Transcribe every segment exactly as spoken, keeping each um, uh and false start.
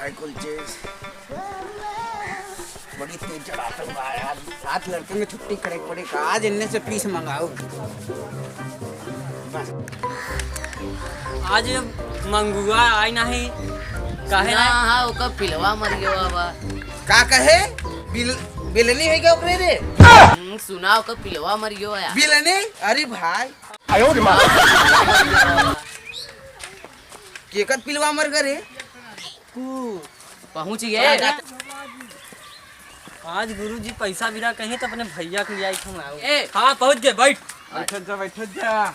बिल्कुल चीज। बड़ी तेज चढ़ाता हुआ है आज। आज लड़के में छुट्टी करे पड़े का, आज इनने से फीस मंगाओ। बस। आज मंगुआ आई नाही, काहे ना? हाँ, ओकर पिलवा मर गया बा। का कहे? बिल-, बिलनी होइ गया ओकरे रे? हम्म, सुना, ओकर पिलवा मर गया। बिलनी? अरे भाई। आयो रे माँ। केकर पिलवा मर गए रे? तू पहुँच गए। आज गुरुजी पैसा बिना कहीं तो अपने भैया के लिए आई हम आओ। ए। हाँ, पहुँच गए, बैठ। बैठत जा, बैठत जा।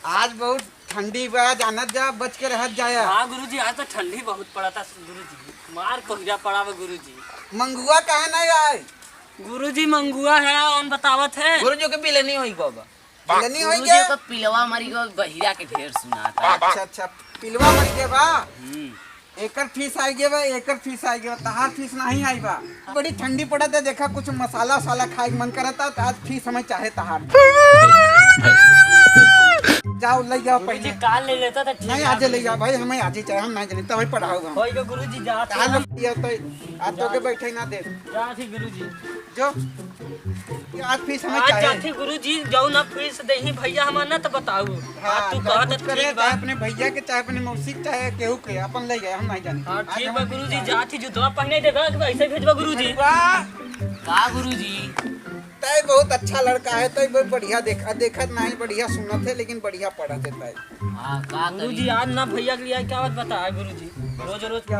आज बहुत ठंडी बा, जानत जा, बच के रहत जाया। हाँ गुरुजी, आज तो ठंडी बहुत पड़ा था गुरुजी, मार कोहरा पड़ा बा गुरुजी। मंगुआ काहे नहीं आए? गुरुजी मंगुआ है, उन बतावत है। गुरुजी के बिलनी होई गो बा। बिलनी होई गुरुजी गया? का पिलवा मरी गो, बहिरा के ढेर सुनाता। अच्छा, अच्छा, पिलवा मरी गया बा? हम्म। एकर फीस आई गया बा, एकर फीस आई गया बा, तहार फीस नहीं आई बा। बड़ी ठंडी पड़त है, देखा कुछ मसाला वसाला खाए के मन करता, तो आज फीस हमें चाहे तहार। जाओ, ले जाओ गुरुजी, पहले। काल ले लेता तो ठीक नहीं, है आज ले गुरुजी। जाओ भाई, हमें आज ही चाहे, हम नहीं जाने, तब पढ़ाओ हम। होई गो गुरुजी, जा तहार तू। लोग ये तो, आज तो के बैठे ना दे। जा ठीक गुरुजी। जो, ये आज फीस हमें आज चाहे। जाथी गुरुजी, जाऊ ना फीस देही भैया हमार ना तो बताऊ। हाँ, आज तू चाहे कहत कुछ करे, ठीक बा। चाहे अपने भैया के, चाहे अपने मौसी के, चाहे केहू के, अपन ले गए, हम नहीं जाने। हाँ, आज ठीक हम बा गुरुजी, जाथी जूतवा पहने देबा कि ऐसे भेजबा गुरुजी? अरे वाह। का गुरुजी? तय बहुत अच्छा लड़का है, तय बहुत बढ़िया देखा, देखत नहीं, बढ़िया सुनत है, लेकिन बढ़िया पढ़त है तय। हाँ, का गुरुजी, करी? आज ना भैया के लिए क्या बात बता है गुरुजी? रोज रोज क्या?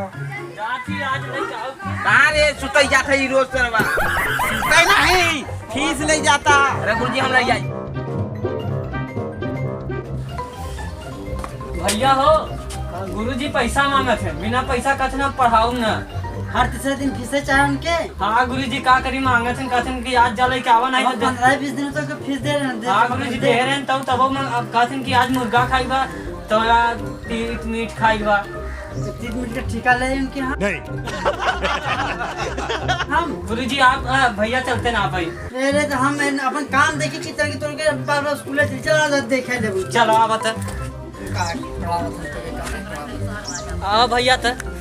जाती आज नहीं जाओ। कहाँ रे सुतई जात है ई रोज सरवा? सुतई नहीं, फीस ले जाता। अरे गुरुजी, हम ले जाई। भैया हो, गुरुजी पैसा मांगत है, बिना पैसा कछ ना पढ़ाऊ ना। हर तीसरे दिन फीसे चाहे उनके? हाँ गुरुजी, का करी, मांगत हन, कहत हन कि आज जा लेके आवा, नहीं तो दे- पंद्रह बीस दिन तो फीस दे रहे हैं, दे हाँ रहे हैं, गुरुजी, दे दे रहे हैं, तब, तब हम, अब कहत हन कि आज मुर्गा खाई बा, तो यार तीत मीट खाई बा। तो तीत मीट का ठेका ले उनके यहाँ? नहीं। हम? गुरुजी, आप, अ, भैया चलते ना आप आई। अरे तो हम इन-, अपन काम देखी कि तरह की तोड़ के बार बार स्कूल से चला जा, देखे लेबू। चलो, आवा त। का पढ़ावत है, तो का पढ़ावत है? आवा भैया त।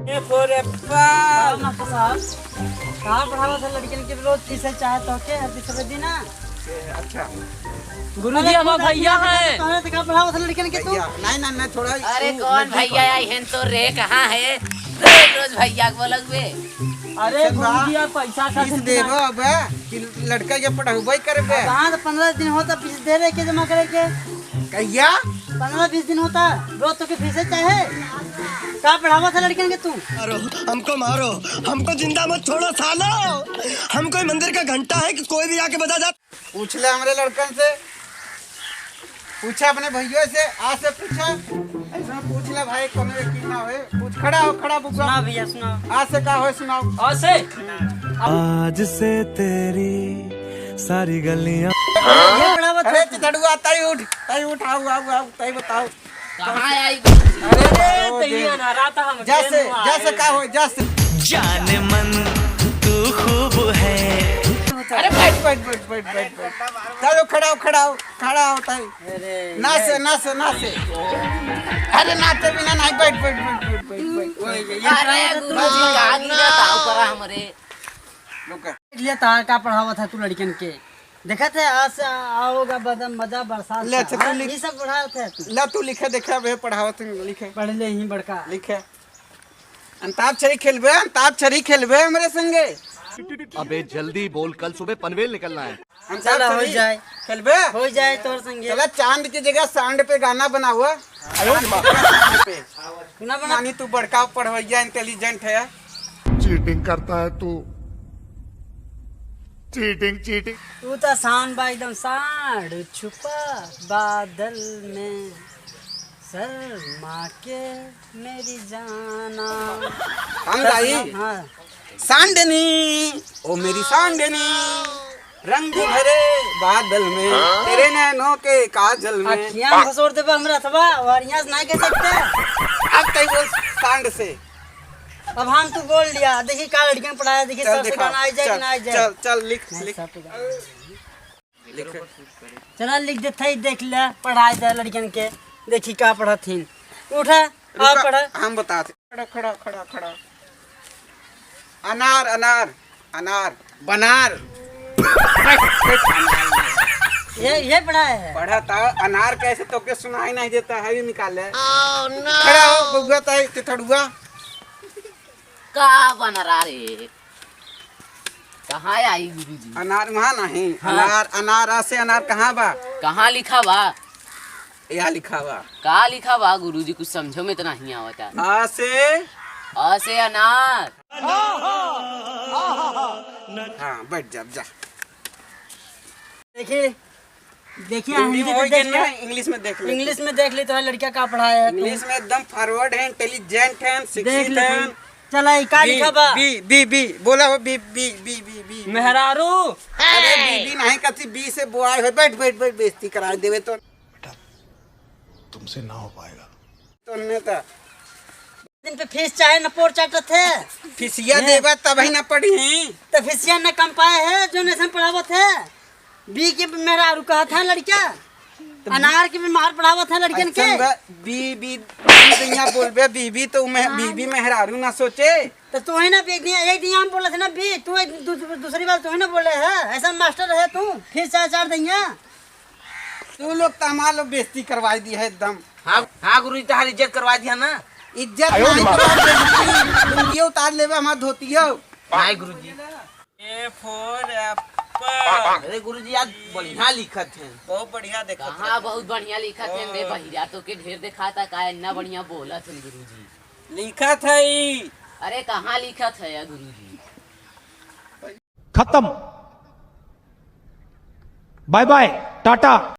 A for apple। का मास्टर साहब? कहाँ पढ़ावत है लड़कियन के रोज फीसे चाहे तो के हर तीसरे दिन आ? ए, अच्छा। गुरुजी, अरे हमार खुद भैया आदमी है। कहाँ से कहाँ पढ़ावत है लड़कियन के तू? भैया, नहीं, नहीं, नहीं, थोड़ा अरे ऊ कौन मत भैया करो। आई हैं तो रे, कहाँ है? रोज रोज भैया के बोलत बे। अरे कैसन बा? गुरुजी, यार पैसा का फीस देबो अब कि लड़का के पढ़ाबो ही करबे? कहाँ तो पंद्रह दिन होता फीस दे रहे के जमा करे के? कहिया? पंद्रह बीस दिन होता, रोज तो के फीसे चाहे। का पढ़ावत है लड़कियन के तू? मारो, हमको मारो, हमको जिंदा मत छोड़ो सालो। हम कोई मंदिर का घंटा है कि कोई भी आके बजा जा। पूछ ले हमरे लड़कन से, पूछा अपने भैया से, आज से पूछा, ऐसा पूछ ले भाई, कोनो यकीन ना होए। पूछ, खड़ा हो, खड़ा बुकवा। सुना भैया, सुना। आज से का होए सुनाओ। आज से? आज से तेरी सारी गलियां। ये बड़ा बता। अरे चिथड़ुआ, ताई उठ, ताई उठ, आओ, आओ, आओ, ताई बताओ। कहाँ आई? अरे, अरे, बाबा, तही दे। अनहरा था हम, जैसे, केन जैसे आए? का हो, जैसे। जान मन तू खूब है। अरे, बैठ, बैठ, बैठ। चलो, खड़ा हो, खड़ा हो, खड़ा हो, ताई। अरे, ना ये से, ना से, ना से। अरे, नाचे बिना नहीं, बैठ, बैठ। वो ये, ये अरे, गुरुजी, का गिरा था ऊपर हमरे? रुक। ले, तार का पढ़ावत है तू लड़कन के? देखत है, आज से आओगा बदम मजा बरसात ले, का। अच्छा, तू हाँ, लिख। ये सब पढ़ावत है तू। ला, तू लिखे, देखे, अबे पढ़ावत है, लिखे। पढ़ ले ही बड़का। लिखे। अंताक्षरी खेलबे, अंताक्षरी खेलबे हमरे संगे। अबे जल्दी बोल, कल सुबह पनवेल निकलना है। अंताक्षरी चला, हो जाए। खेलबे? हो जाए तोर संगे। चला, चांद की जगह सांड पे गाना बना हुआ। अयो, पे। सुना बना। मानी तू बड़का पढ़वैया, intelligent है। चीटिंग करता है तू, चीटिंग, चीटिंग। तू तो सांड बा एकदम सांड, छुपा बादल में शर्मा के मेरी जाना। सांड आई? हाँ। सांडनी, ओ मेरी सांडनी, रंग भरे बादल में, तेरे नैनों के काजल में। अखियां घसोर देबा हमरा अथवा, वरियां से ना कह सकते। अब तई बोल सांड से। अब हम तू बोल लिया, देखी का लड़कियन पढ़ाया, देखी चल सर से दिखा, गाना आई जाए कि चल, ना आई जाए। चल, चल, लिख, नहीं, लिख। सर पे गाना आई जाए। लिख। चला लिख देत हई, देख ले, पढ़ाई दे लड़कन के, देखी का पढ़त हिन। उठा, आ रुका, पढ़ा। हम बताते। खड़ा, खड़ा, खड़ा, खड़ा। अनार, अनार, अनार। बनार। ये, ये पढ़ा है। पढ़ा था, अनार कैसे तोके सुनाई नहीं देता है, ये निकाल ले। खड़ा हो, बउआ ताई, ते थड़ुआ। का बनरा रे? कहाँ आई गुरुजी? अनार वहाँ नहीं, हाँ। अनार, अनार, आ से अनार कहाँ बा? कहाँ लिखा बा? या लिखा बा। का लिखा बा गुरुजी? कुछ समझो में तो नहीं आवता। आ से? आ से अनार। हाँ, बैठ जा, जा। देखिए, देखिए, हिंदी हिंदी में तो होई देख के ना, ले। इंग्लिश में देख ले। इंग्लिश में देख ले तो है लड़कियाँ का पढ़ाए है तू। इंग्लिश में एकदम फॉरवर्ड है, इंटेलिजेंट है, देख शिक्षित ले है। तू। चला, ई का बी, लिखा बा? बी, बी, बी, बोला हो, बी, बी, बी, बी, बी। मेहरारू। अरे, बी, बी नहीं, कथी बी से बॉय हो। बैठ, बैठ, बैठ, बेइज्जती करा देवे तो। बेटा, तुमसे ना हो पाएगा। तो नेता। दिन पे फीस चाहे न पोर चाटत है। फीसिया हैं? देबा तब ही ना पढ़ी। तो फीसिया न कम पाए है, जो नैसन पढ़ावत है। बी के मेहरारू कहत है लड़का। तो बी- अनार के बीमार पढ़ावत है लड़कन के। अच्छा, बा-, बी, बी, बी दैया बोलबे, बी, बी तो मैं, हाँ। बी, बी मेहरारू ना सोचे। तो तू ही ना बी दिया, एक दिन हम बोले थे ना बी, तू एक दू-, दूसरी बार तू ही ना बोले है। ऐसा मास्टर है तू, फीस चाहे चार दैया। तू लोग तो हमार लोग बेइज्जती करवाई दी है एकदम। हाँ, हाँ गुरुजी, तहार इज्जत करवा दिया ना। इज्जत आयो नहीं माँ। करवा दे, लुंगियो उतार लेबे हमार धोतियो। नहीं गुरुजी। A for apple। अरे गुरुजी, आज बढ़िया लिखत है। बहुत बढ़िया देखत कहाँ है। बहुत बढ़िया लिखत है रे ओ। बहिरा, तो के ढेर देखाता का इतना बढ़िया बोलत है गुरुजी। लिखत है ई। अरे कहाँ लिखत है या गुरुजी? खत्म। Bye bye, Tata.